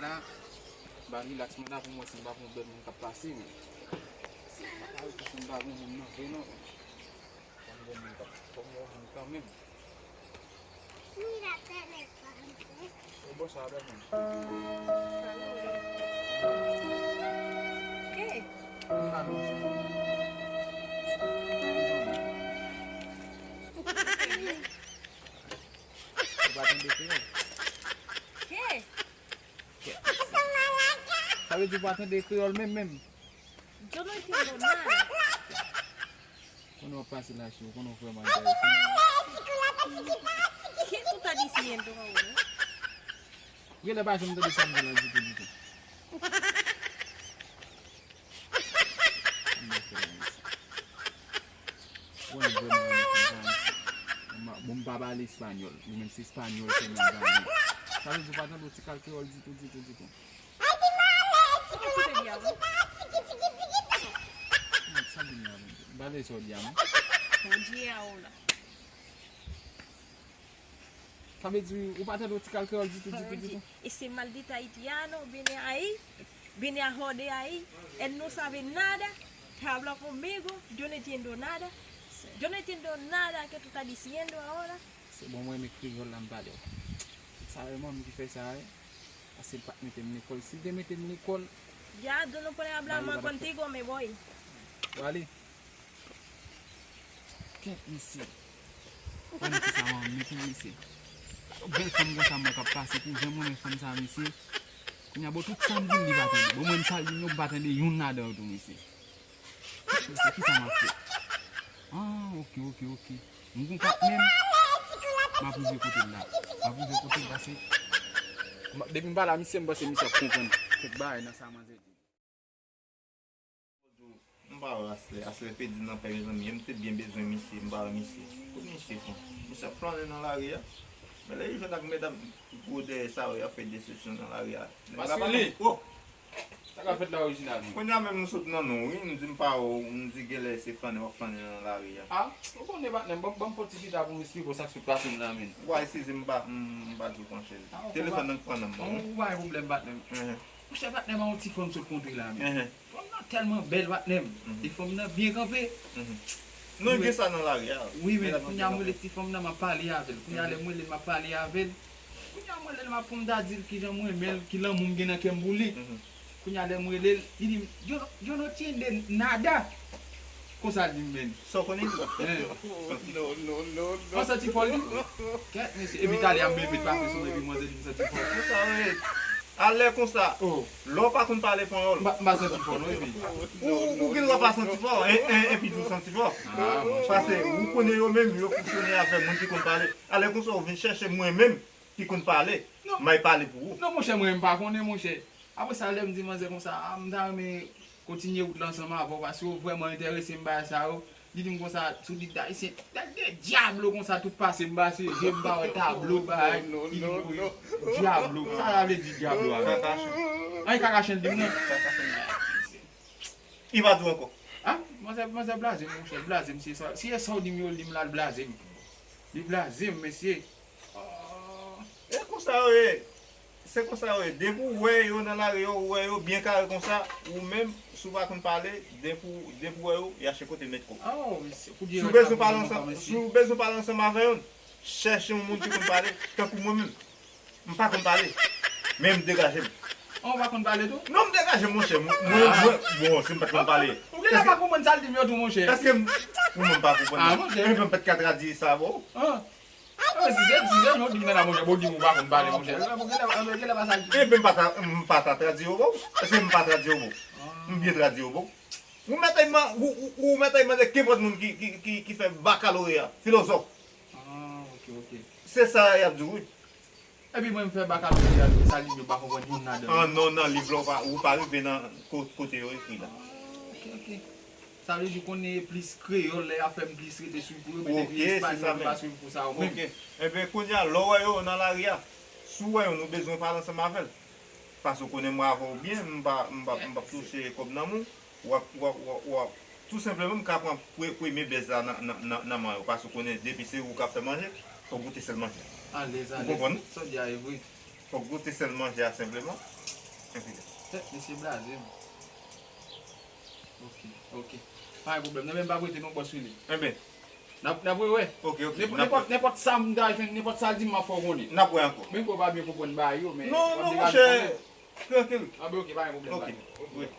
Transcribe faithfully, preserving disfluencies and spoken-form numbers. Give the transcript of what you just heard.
La, ba rilaks, manda pou mwen si m pa gon bèl moun k ap pase, men. Si m pa pale, si m pa gon moun nan vre, non. Fò m gon moun k ap, fò m gon moun kanmenm. Mira, tenés hambre. E bon, sa va, bon. Ke? Sa nou di? Ou pa tande kreyòl? Ke? Ke? Sa vle di ou pa tande kreyòl menm, menm? Yo no entiendo nada. Konnen w ap pase la cho, konnen w vrèman enterese. ¿Qué tú estás diciendo ahora? Genlè pa janm tande sa m di la ditou, ditou. Mwen vrèman renmen fanm sa isi. Bon, m pa pale espanyòl. Ou menm se espanyòl sèlman m pale. Sa vle di ou pa tande yon ti kal kreyòl ditou, ditou, ditou. Sa w di a, menm? M pa tande sa w di a, non. Oye, ahora. Sa vle di, ou pa tande yon ti kal kreyòl ditou, ditou, ditou? Ese maldito haitiano viene ahí, viene a joder ahí, él no sabe nada, te habla conmigo, yo no entiendo nada, yo no entiendo nada que tú estás diciendo ahora. Se bon, mwen renmen kreyòl la m pale w. Sa e manmi ki fè sa, wi. Paske l pa t mete m lekòl. Si l te mete m lekòl, ya, yo no puedo hablar más contigo, me voy. W ale. Kèt, mesye. Mwen ki sa manmi tou, mesye. Yon bèl fanm konsa mwen k ap pase pou jan mwen renmen fanm sa, mesye. Kounye a, bon, tout sa m di l, li pa tande. Bon, mwen, m sa l di m yo, m pa tande youn ladan yo tou, mesye. Mesye, kisa m ap fè? Ah, ok, ok, ok. M gon kat menm. M ap rive kote l la. M ap rive kote l la, se. Depi m pa la, misye, m panse misye ap konprann kèk bagay nan sa manzè di. M pa wè Aslè, Aslè pèdi nan pè, mezanmi. M te byen bezwen misye, m pa wè misye. Kot misye, fon? Misye ap flannen nan lari a. Men lè li jwenn ak medam gwo dèyè sa yo, y ap fè desepsyon nan lari a. Nèg la pa Maskilin! Oh! Sa k ap fèt la orijinal, menm? Kounye a menm nou sot nan nou, wi. M di m pa wè w, m di genlè se flannen w ap flannen nan lari a. Ah, ou konnen, patnè m, ban m, ban m fè yon ti chita pou m esplike w sa k sot pase m nan, menm. Ou pa eskize m, m pa, m, m pa di w pran chèz. Ah, ou pa, telefòn nan k pran nan m nan, wi. Ou pa gen pwoblèm, patnè m. Enhen. Monchè, patnè m, a yon ti fanm sot kontre la, menm. Enhen. Fanm nan tèlman bèl, patnè m. Mhm. E fanm nan byen kanpe. Mhm. Nou gen sa nan lari a. Wi, men kounye a m rele ti fanm nan, m ap pale avè l. Kounye a lè m rele l, m ap pale avè l. Kounye a m rele l, m ap, pou m ta di l kijan m renmen l, ki lanmou m gen nan kè m pou li. Mhm. Kounye a lè m rele l, li di m, "Yo, yo no entiende nada." Konsa l di m, menm. Sa w konnen? Hein. Non, non, non, non. Mwen santi fò, li di. Kèt, mesye. Epi talè a m repete pase sou mwen, epi mwen di m santi fò. Konsa, wi. Alè konsa, oh, lè w pa konn pale panyòl. M pa, m pa santi fò, non, epi. Ou, ou, ou gen dwa pa santi fò, e, e, epi di w santi fò. Ah, monchè. Paske ou konnen yo menm, yo fonksyone avèk moun ki konn pale. Alè konsa, ou vin chèche mwen menm ki konn pale. Non. M ay pale pou ou. Non, monchè, mwen, m pa konnen, monchè. Apre sa, lè m di manzè konsa, ah, m ta renmen kontinye wout la ansanm avè w, paske w vrèman enterese m bagay sa yo. Li di m konsa, sou lit ayisyen, tèt de dyablo konsa, tout pase m pase, je m pa wè tablo, bagay. Li di m, "Wi, dyablo." Sa sa vle di dyablo a, menm? Kakachan. An, kakachan, li di m non. Li pa di w ankò. Ah, manzè, manzè blaze m, monchè, blaze m, si e sa, si e sa w di m yo, li di m la, l blaze m. Li blaze m, mesye. Ah. E konsa yo ye. Se konsa yo ye. Depi w wè yo nan lari a, ou wè yo byen kare konsa, ou menm, si w pa konn pale, depi w, depi w wè yo, y achte kote met kò. Oh, mesye, kout je rèk la pou mwen ankò, mesye. Si w bezwen pale ansanm avè yo, chèche yon moun ki konn pale, tankou mwen menm. M pa konn pale, men m degaje m. An, ou pa konn pale tou? Non, m degaje m, monchè. Mwen, mwen, bon, si m pa t konn pale. Ou genlè pa konprann sa l di m yo tou, monchè. Èske m, ou menm pa konprann? Ah, monchè. Enben, m pa t ka tradui sa ba w. Ah. Ah, si se, si se, non, di m nan la, monchè, bon, di m ou pa konn pale, monchè. Bon, genlè, genlè pa sa l di. Enben, m pa ta, m pa ta tradui yo ba w. Èske m pa tradui yo ba w? M byen tradui yo ba w. Ou mèt ay man-, ou, ou, ou mèt ay mande kenpòt moun ki, ki, ki, ki fè bakaloreya, filozòf. Ah, ok, ok. Se sa y ap di w, wi. Epi mwen m fè bakaloreya, sa li yo pa konprann youn ladan yo. Ah, non, nan liv la, ou pa, ou pa rive nan ko-, kote yo ekri la. Ah, ok, ok. Sa vle di konnen plis kreyòl, lè y ap fè m plis rete swiv pou yo, men depi espas yo pa swiv pou sa yo menm. Ok. Enben, kounye a, lè w wè yo nan lari a, si w wè yo, nou bezwen pale ansanm avè l. Paske w konnen mwen avè w byen, m pa, m pa, m p ap touche kòb nan men w. W ap, w ap, w ap, w ap, tou senpleman, m ka pran pre-, premye bèz la nan, nan, nan, nan men w, paske w konnen depi se ou k ap fè manje, fòk goute sèl manje a. Alèz, alèz. Ou konprann? Sa w di a e vre. Fòk goute sèl manje a senpleman. Tèt mesye blaze, man. Ok, ok. Pa gen pwoblèm. Non, men m p ap rete non, bòs Willy. Enben. N ap, n ap rewè. Ok, ok. Nenpòt, nenpòt, nenpòt sa m ta jwenn, nenpòt sa l di m, m ap fè w konnen. N ap wè ankò. Menm ke w pa byen konprann bagay yo, men... Non, non, monchè. Trankil. Ah, ben, ok, pa gen pwoblèm. Ok. Ok.